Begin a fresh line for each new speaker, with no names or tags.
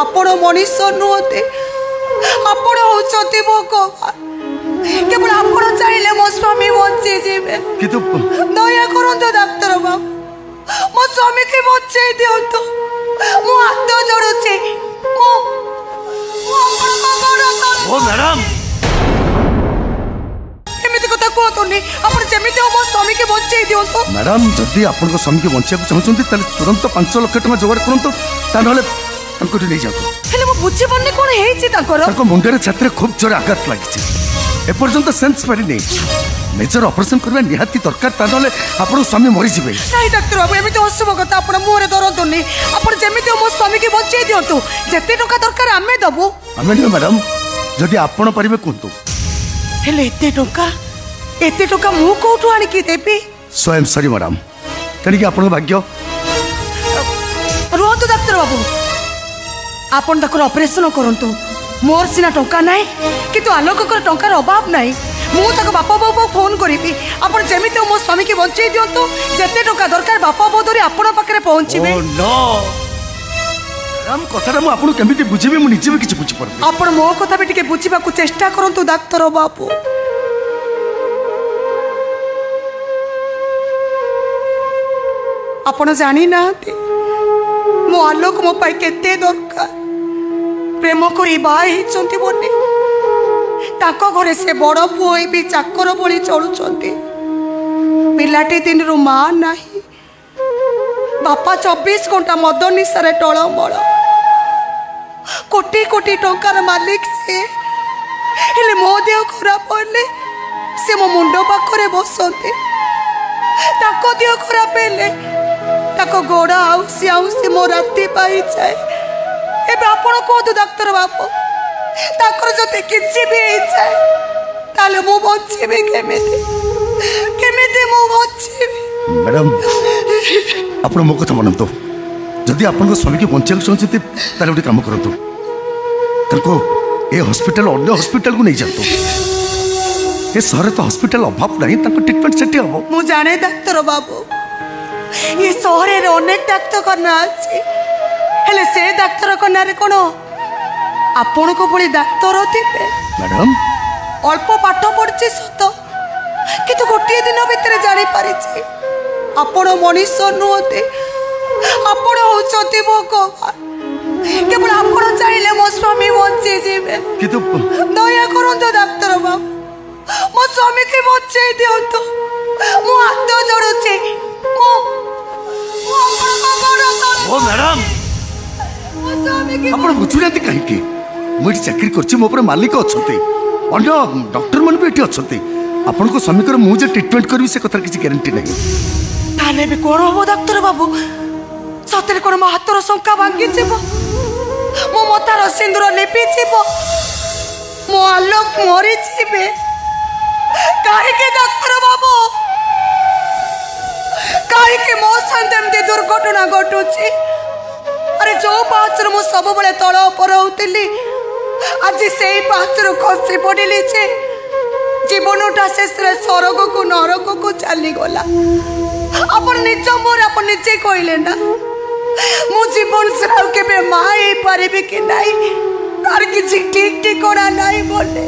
ଆପଣ ମଣିଷ ନୁହନ୍ତି, ଆପଣ ହଉଛନ୍ତି ଭଗବାନ। କେବଳ ଆପଣ ଚାହିଁଲେ ମୋ ସ୍ୱାମୀ ବଞ୍ଚିଯିବେ।
କିନ୍ତୁ
ଦୟା କରନ୍ତୁ ଡାକ୍ତର ବାବୁ, ମୋ ସ୍ୱାମୀକି ବଞ୍ଚେଇ ଦିଅନ୍ତୁ। ମୁଁ ହାତ ଯୋଡୁଛି, ମୁଁ ଆପଣଙ୍କ ଗୋଡ଼ ତଳେ।
ଓ ମ୍ୟାଡ଼ାମ,
ଏମିତି କଥା କୁହନ୍ତୁନି। ଆପଣ ଯେମିତି ହଉ ମୋ ସ୍ୱାମୀକି ବଞ୍ଚେଇ ଦିଅନ୍ତୁ।
ମ୍ୟାଡ଼ାମ, ଯଦି ଆପଣଙ୍କ ସ୍ୱାମୀକି ବଞ୍ଚିବାକୁ ଚାହୁଁଛନ୍ତି ତାହେଲେ ତୁରନ୍ତ 5 ଲକ୍ଷ ଟଙ୍କା ଯୋଗାଡ଼ କରନ୍ତୁ, ତା ନହେଲେ ତାଙ୍କୁ ଏଠୁ ନେଇଯାଆନ୍ତୁ।
ହେଲେ ମୁଁ ବୁଝିପାରୁନି କଣ ହେଇଛି ତାଙ୍କର।
ତାଙ୍କ ମୁଣ୍ଡରେ ଛାତିରେ ଖୁବ୍ ଜୋରେ ଆଘାତ ଲାଗିଛି, ଏପର୍ଯ୍ୟନ୍ତ ସେନ୍ସ ପାରିନି। ମେଜର ଅପରେସନ କରିବା ନିହାତି ଦରକାର, ତା ନହେଲେ ଆପଣଙ୍କ ସ୍ୱାମୀ ମରିଯିବେ।
ନାଇଁ ଡାକ୍ତର ବାବୁ, ଏମିତି ଅଶୁଭ କଥା ଆପଣ ମୁହଁରେ ଧରନ୍ତୁନି। ଆପଣ ଯେମିତି ହଉ ମୋ ସ୍ୱାମୀକି ବଞ୍ଚେଇ ଦିଅନ୍ତୁ। ଯେତେ ଟଙ୍କା ଦରକାର ଆମେ ଦବୁ।
ଆମେ ନୁହେଁ ମ୍ୟାଡ଼ାମ, ଯଦି ଆପଣ ପାରିବେ କୁହନ୍ତୁ।
ହେଲେ ଏତେ ଟଙ୍କା, ଏତେ ଟଙ୍କା ମୁଁ କୋଉଠୁ ଆଣିକି ଦେବି?
ସ୍ୱୟଂ ସରି ମ୍ୟାଡ଼ାମ, ତେଣିକି ଆପଣଙ୍କ ଭାଗ୍ୟ।
ରୁହନ୍ତୁ ଡାକ୍ତର ବାବୁ, ଆପଣ ତାଙ୍କର ଅପରେସନ କରନ୍ତୁ। ମୋର ସିନା ଟଙ୍କା ନାହିଁ, କିନ୍ତୁ ଆଲୋକଙ୍କର ଟଙ୍କାର ଅଭାବ ନାହିଁ। ମୁଁ ତାଙ୍କ ବାପା ବୋଉ ଫୋନ କରିବି। ଆପଣ ଯେମିତି ହଉ ମୋ ସ୍ୱାମୀକି ବଞ୍ଚେଇ ଦିଅନ୍ତୁ। ଯେତେ ଟଙ୍କା ଦରକାର ବାପା ବୋଉ ଧରି ଆପଣଙ୍କ ପାଖରେ ପହଞ୍ଚିବେ।
ମ୍ୟାଡ଼ାମ, କଥାଟା ମୁଁ ଆପଣଙ୍କୁ କେମିତି ବୁଝିବି ମୁଁ ନିଜେ ବି କିଛି ବୁଝିପାରୁନି।
ଆପଣ ମୋ କଥା ବି ଟିକେ ବୁଝିବାକୁ ଚେଷ୍ଟା କରନ୍ତୁ ଡାକ୍ତର ବାବୁ। ଆପଣ ଜାଣିନାହାନ୍ତି ମୋ ଆଲୋକ ମୋ ପାଇଁ କେତେ ଦରକାର। ପ୍ରେମ କରି ବାହା ହେଇଛନ୍ତି ବୋଲି ତାଙ୍କ ଘରେ ସେ ବଡ଼ ପୁଅ ହେଇ ବି ଚାକର ଭଳି ଚଳୁଛନ୍ତି। ପିଲାଟି ଦିନରୁ ମା ନାହିଁ, ବାପା 24 ଘଣ୍ଟା ମଦ ନିଶାରେ ଟଳମଳ। କୋଟି କୋଟି ଟଙ୍କାର ମାଲିକ ସିଏ, ହେଲେ ମୋ ଦେହ ଖରାପ ହେଲେ ସେ ମୋ ମୁଣ୍ଡ ପାଖରେ ବସନ୍ତି। ତାଙ୍କ ଦେହ ଖରାପ ହେଲେ ତାଙ୍କ ଗୋଡ଼ ଆଉଁସି ଆଉଁସି ମୋ ରାତି ପାଇଯାଏ। ଏବେ ଆପଣ କୁହନ୍ତୁ ଡାକ୍ତର ବାବୁ, ତାଙ୍କର ଯଦି କିଛି ବି ହେଇଯାଏ ତାହେଲେ ମୁଁ ବଞ୍ଚିବି କେମିତି? କେମିତି ମୁଁ ବଞ୍ଚିବି?
ମ୍ୟାଡ଼ାମ, ଆପଣ ମୋ କଥା ମାନନ୍ତୁ। ଯଦି ଆପଣଙ୍କ ସ୍ୱାମୀକି ବଞ୍ଚିବାକୁ ଚାହୁଁଛନ୍ତି ତାହେଲେ ଗୋଟେ କାମ କରନ୍ତୁ, ତାଙ୍କୁ ଏ ହସ୍ପିଟାଲ ଅନ୍ୟ ହସ୍ପିଟାଲକୁ ନେଇଯାଆନ୍ତୁ। ଏ ସହରରେ ତ ହସ୍ପିଟାଲ ଅଭାବ ନାହିଁ, ତାଙ୍କ ଟ୍ରିଟମେଣ୍ଟ ସେଠି ହବ।
ମୁଁ ଜାଣେ ଡାକ୍ତର ବାବୁ, ଏ ସହରରେ ଅନେକ ଡାକ୍ତରଖାନା ଅଛି, ହେଲେ ସେ ଡାକ୍ତରଖାନାରେ କ'ଣ ଆପଣଙ୍କ ଭଳି ଡାକ୍ତର ଥିବେ?
ମ୍ୟାଡ଼ାମ,
ଅଳ୍ପ ପାଠ ପଢିଛି ସତ, କିନ୍ତୁ ଗୋଟିଏ ଦିନ ଭିତରେ ଜାଣିପାରିଛି ଆପଣ ମଣିଷ ନୁହନ୍ତି, ଆପଣ ହଉଛନ୍ତି ଭଗବାନ। କେବଳ ଆପଣ ଚାହିଁଲେ ମୋ ସ୍ୱାମୀ ବଞ୍ଚିଯିବେ।
କିନ୍ତୁ
ଦୟା କରନ୍ତୁ ଡାକ୍ତର ବାବୁ, ମୋ ସ୍ୱାମୀକି ବଞ୍ଚେଇ ଦିଅନ୍ତୁ। ମୁଁ ହାତ ଯୋଡୁଛି, ମୁଁ ଆପଣଙ୍କ ଗୋଡ଼ ତଳେ।
ଓ ମ୍ୟାଡ଼ାମ,
ମୋ ସ୍ୱାମୀକି
ଆପଣ ବୁଝୁନାହାନ୍ତି କାହିଁକି? ମୁଁ ଏଠି ଚାକିରି କରିଛି, ମୋ ଉପରେ ମାଲିକ ଅଛନ୍ତି, ଅନ୍ୟ ଡକ୍ଟରମାନେ ବି ଏଠି ଅଛନ୍ତି। ଆପଣଙ୍କ ସ୍ୱାମୀଙ୍କର ମୁଁ ଯେ ଟ୍ରିଟମେଣ୍ଟ କରିବି ସେ କଥାର କିଛି ଗ୍ୟାରେଣ୍ଟି ନାହିଁ।
ତାହେଲେ ଏବେ କଣ ହବ ଡାକ୍ତର ବାବୁ? ସତରେ କଣ ମୋ ହାତର ଶଙ୍ଖା ଭାଙ୍ଗିଯିବ? ମୋ ମଥାର ସିନ୍ଦୁର ଲିପିଯିବ? ମୋ ଆଲୋକ ମରିଯିବେ? କାହିଁକି ଡାକ୍ତର ବାବୁ, କାହିଁକି ମୋ ସହିତ ଏମିତି ଦୁର୍ଘଟଣା ଘଟୁଛି? ଆରେ ଯୋଉ ପାହାଚରୁ ମୁଁ ସବୁବେଳେ ତଳ ଉପର ହଉଥିଲି, ଆଜି ସେଇ ପାହାଚରୁ ଖସି ପଡ଼ିଲି ଯେ ଜୀବନଟା ଶେଷରେ ସରଗକୁ ନରକକୁ ଚାଲିଗଲା। ଆପଣ ନିଜ ମୁହଁରେ ଆପଣ ନିଜେ କହିଲେ ନା, ମୁଁ ଜୀବନ ସାରା ଆଉ କେବେ ମା ହେଇପାରିବି କି ନାହିଁ ତାର କିଛି ଠିକ ଠିକଣା ନାହିଁ ବୋଲି।